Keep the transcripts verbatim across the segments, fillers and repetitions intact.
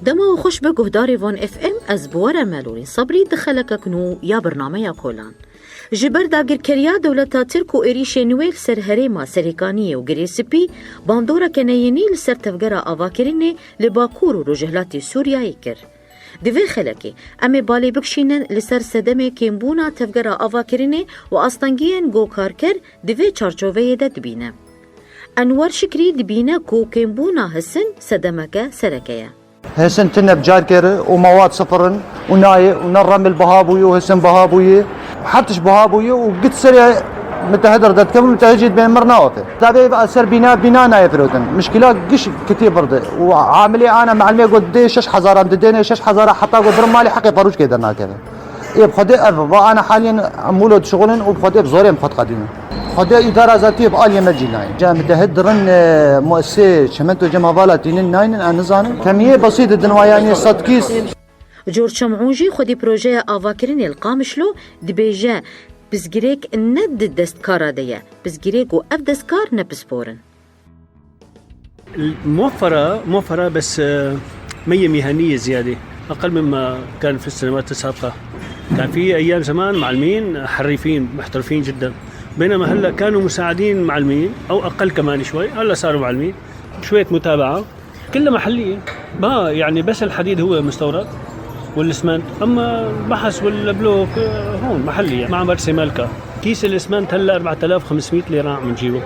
Dema we xweş be guhdarê Van F M, ez bi we re Melûrîn Sabrî di xelekek nû ya bernameya Kolan. Ji ber dagirkeriya dewleta Tirk û êrîşên wê li ser herêma Serêkaniyê û Girê Spî, bandoreke neyênî li ser tevgera avakirinê li Bakur û Rojhilatê Sûriyeyê kir. Di vê xelekê, em ê balê bikişînin li ser sedemê kêmbûna tevgera avakirinê û astengiyên ku karker di vê çarçoveyê de dibîne. Enwer Şikrî dibîne ku kêmbûna hisin sedemeke sereke ye. Hisin tune bi carkê re û mewad sifir in û nayê û ne remil biha bûye û hisin biha bûye. Her tişt biha bûye û git serê mitehid re derdikevin, mitehid jî dibên mir naote. Tabê ser bîna, bîna nayê firotin. Mişkila giş kitî birdi. Û amilê ana melimê got dê şeş hezar em didêne, şeş hezar heta got birim malê heqê ferûçkê dernakeve. Ê bi Xwedê ev va ana haliyen em wilo dişixulin û bi Xwedê bi zorê em xwe diqedînin. Xwedê îdara zatiyê bi aliyê me cî nayên. Cem dehid dirin, e, muesê çimento cem hevala tînin naynin, em nizanin. Kemiyê besît didin wa, yanî sed kîs. Cor Çemûn jî xwedî projeya avakirinê li Qamişlo dibêje, pirsgirêk ne di destkara de ye, pirsgirêk û ev destkar ne pispor in. موفرة، موفرة، بس، آه، مية مهنية زيادة، أقل مما كان في السنوات السابقة. كان في أيام زمان معلمين حريفين محترفين جدًا، بينما هلأ كانوا مساعدين معلمين أو أقل كمان شوي، هلأ صاروا معلمين. شوية متابعة، كلها محلية. ما يعني، بس الحديد هو مستورد والإسمنت، أما البحس والبلوك، آه، هون محلي، يعني، معبر سيمالكا. كيس الإسمنت هلأ أربعة آلاف وخمسمية ليرة عم نجيبه.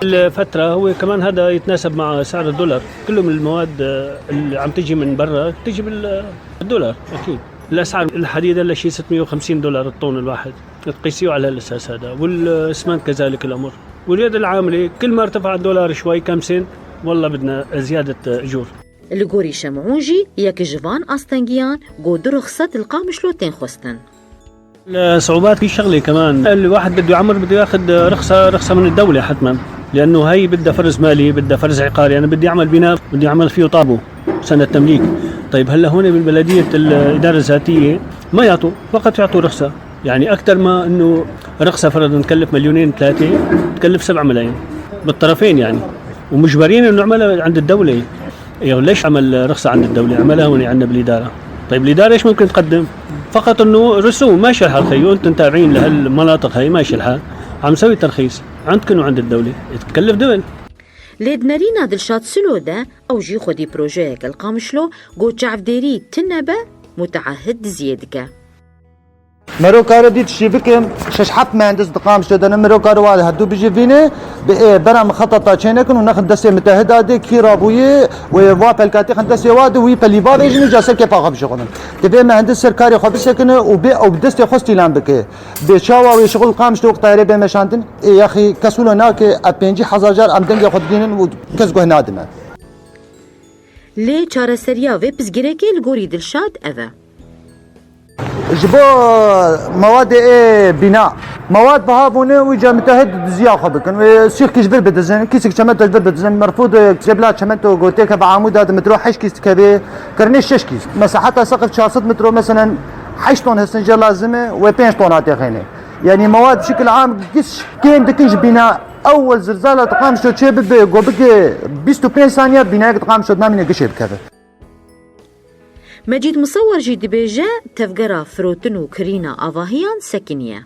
الفترة هو كمان هذا يتناسب مع سعر الدولار. كله من المواد، آه، اللي عم تجي من برا بتجي بال-، بالدولار أكيد. الأسعار الحديد هلا شي ستمية وخمسين دولار الطن الواحد، تقيسيه على هالأساس هذا، والإسمنت كذلك الأمر. واليد العاملة كل ما ارتفع الدولار شوي كم سنت، والله بدنا زيادة أجور. Li gorî Şemûn jî yek ji van astengiyan ku du ruxset li Qamişlo tên xwestin. الصعوبات في شغلة كمان، الواحد بده يعمر بده ياخد رخصة، رخصة من الدولة حتمًا، لأنه هي بدها فرز مالي، بدها فرز عقاري، يعني بدي أعمل بناء، بدي أعمل فيه طابو سنة تمليك. طيب هلا هون بالبلدية الإدارة الذاتية ما يعطوا، فقط يعطوا رخصة، يعني أكتر ما إنه رخصة فرضًا تكلف مليونين ثلاثة، تكلف سبعة ملايين بالطرفين يعني، ومجبرين إنه نعملها عند الدولة. يا ليش عمل رخصة عند الدولة؟ عملها هون عندنا بالإدارة. طيب الإدارة إيش ممكن تقدم؟ فقط إنه رسوم، ماشي الحال خيو، أنتم تابعين لهالمناطق هاي، ماشي الحال. عم نسوي ترخيص عندكم وعند الدولة، تكلف دبل. Lê di nerîna Dilşad Silo de ew jî xwedî projeyeke li Qamişlo ku çavdêrî tune be, muteahid diziyê dike. Mero kare dît şî bikim, şeş heft mehendis diqam şo dene, mero kare wa hevdu bijî vîne, bi ê bera mixeteta çê nekin û nexin destê mitehida dê, kî rabûyê wê va pelkatî xin destê wa de, wî pelî bavêjin û ca ser kêfa xwe bişixulin. Divê mehendis ser karê xwe bisekine û bê ew bi destê xwe stîlan bike. Bê çawa wê şixul qam ji wexta erê bê meşandin, ê yaxî kes wilo nake, ev pêncî hezar car em dengê xwe didînin û kes guh nadime. Lê çareseriya vê pirsgirêkê li gorî Dilşad ev e. Ji bo mewadê ê bîna, mewad biha bûne, wî ca mitehid diziya xwe bikin. Wê sîx kîs ji vir bidizin, kîsik çemento ji vir bidizin. Merfûd, e, cebla çemento gotê ke bi amûda di metro heşt kîs dikeve, kirinê şeş kîs. Mesela heta seqif çar sed metro, meselen heşt ton hestin jê lazim e, wê pênc ton hatê xêne. Yanî mewad bi şekil am giş kêm dikin ji bîna. Ewel zirzala diqam şo çê bibe, go bike bîst û pênc saniye, bînayek diqam şo namîne gişê bikeve. Mecîd Musewwer jî dibêje, tevgera firotin û kirîna avahiyan sekiniye.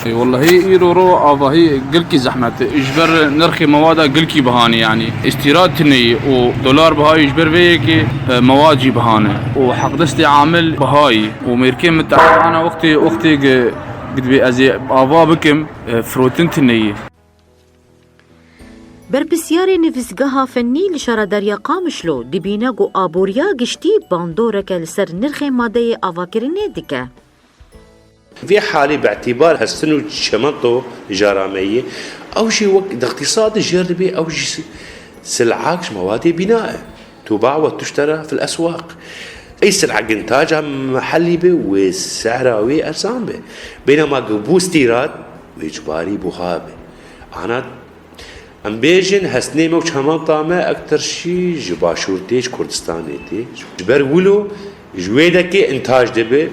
Ê, wellehî îro ro avahî gilkî zehmet e. Ji ber nirxê mewada gilkî bihanî, yanî îstîrad tineyî û dolar bihayî ji ber vê yekê, e, mewad jî bihane. Û heqdestê amil bihayî û mêrkê mitehana wextê, wextê gi-, gidibê ez ê ava bikim, e, firotin tineyî. Berpirsyarê nivîsgeha fennî li şaredariya Qamişlo dibîne ku aboriya giştî bandoreke li ser nirxê madeyê avakirinê dike. Vê halî bi îtîbar hestin û çimento jarameyî, ew jî wek di îqtîsadê jêr dibê, ew jî si-, sil'ak ji mewadê bîna ye. Tuba'a ve tuştera fil eswaq. Ey sil'ak intaca mehellî be, wê sehra wê erzan be. Bênema ku bû îstîrad, wê cibarî buha be. Ana em bêjin, hestinê me û çimenta me ektir şî ji başûr tê, ji Kurdistanê tê. Ji ber wilo ji wê dekê intac dibe,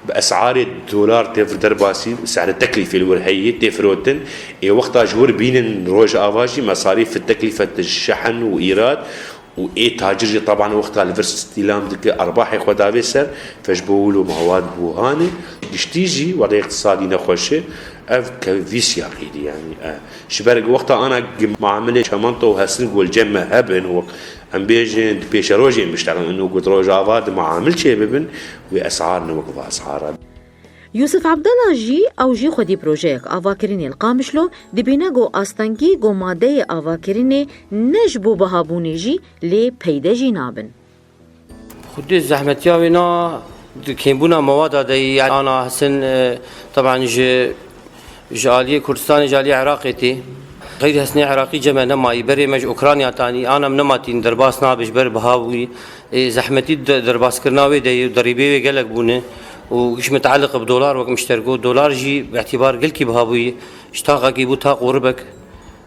Bi esarê dolar tê vir derbasî, sehre teklîfê li wir heyî tê firotin. Ê wexta ji wir bînin Rojava jî mesarîf teklîfet şehin û îrad û ê tacir jî teban wexta li vir îstîlam dike erbahê xwe davê ser, fe ji bo wil û mewad bûhanê, giştî jî wede îqtisadî nexweş e, ev ke vî siyaqî dî yanî, e, ji ber wexta ana gi muamilê çemento û hestin ku li cem me hebin, wek em bêjin di pêşerojê mişterin û ku di Rojava di muamil çê bibin, wê esar ne wek va esara. Yûsif Abdala jî, ew jî xwedî projeyek avakirinê li Qamişlo, dibîne ku astengî ku madeyê avakirinê ne ji bo bihabûnê jî lê peyde jî nabin. Xwedê zehmetiya wê na di kêmbûna mewada de yî, yani ana hesin, e, teban ji, ji aliyê Kurdistanê, ji aliyê Iraqê tê. Xeyrî hesnê Iraqî cem me nemayî, berê me ji Ukrayna tanî, ana em nematîn derbas nabe ji ber biha bûyî. Ê, zehmetî de-, derbaskirina wê de yê, derîbê wê gelek bûne û giş mitealiq bi dolar wek miştergo. Dolar jî bi îtibar gelkî biha bûyî. Ji taqekî bû taq û ribek.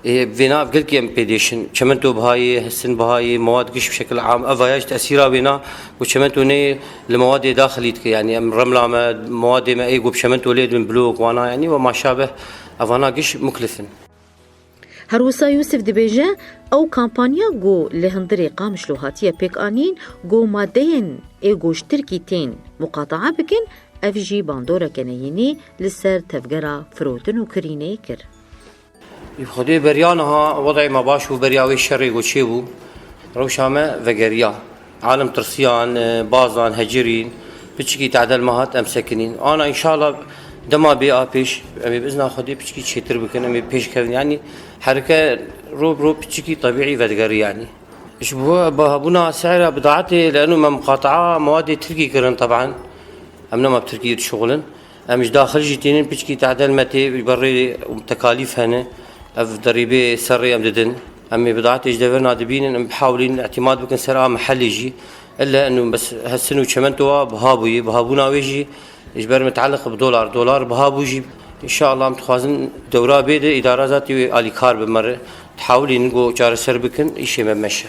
Ê, vêna ev gelkî em pê dêşin. Çemento bihayê, hesin bihayê, mewad giş bi şekil am. Ev vaya ji tesîra wêna ku çemento nê li mewadê daxilî dike. Yani em remla me, mewadê me ê ku bi çemento lê dibin blok, wana yani we maşabeh evana giş muklif in. Her wisa Yûsif dibêje, ew kampanya ku li hundirê Qamişlo hatiye pêkanîn, ku madeyên ê ku ji Tirkî tên muqataa bikin, ev jî bandoreke neyînî li ser tevgera firotin û kirînê kir. Xwedê beriya niha wedayê me baş bû, beriya wê şerê ku çêbû. Rewşa me vegeriya. Alem tirsiyan, e, bazan, hecirîn, piçikî tadel me hat em sekinîn. Ana înşallah dema bê a pêş, em ê bi izna Xwedê piçikî çêtir bikin, em ê pêş kevin. Yanî herike ro bi ro piçikî tebîî vedigerî yanî. Ji bo bihabûna sehra bidaetê, li eno me muqataa mewadê Tirkî kirin teban. Em nema bi Tirkî dişuxulin. Em ji daxil jî tênin piçkî tadel me tê, berê tekalîf hene. Ev derîbê serrê em didin. Em ê bidaetê ji deverna dibînin, em bihawlîn îtîmat bikin ser a mehellê jî. Ille eno bes hesin û çemento wa biha bûyî. Bihabûna wê jî ji ber mitealiq bi dolar. Dolar biha bû jî. Înşallah em dixwazin dewra bê de îdara zatî wê alîkar bi me re. Dihawlîn ku çareser bikin, îşê me meşe.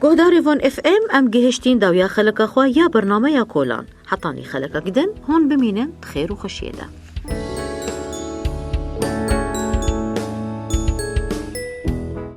Guhdarê Van F M, em gihiştîn dawiya xeleka xwe ya bernameya kolan. Hetanî xelekek din, hûn bimînin di xêr û xweşiyê de.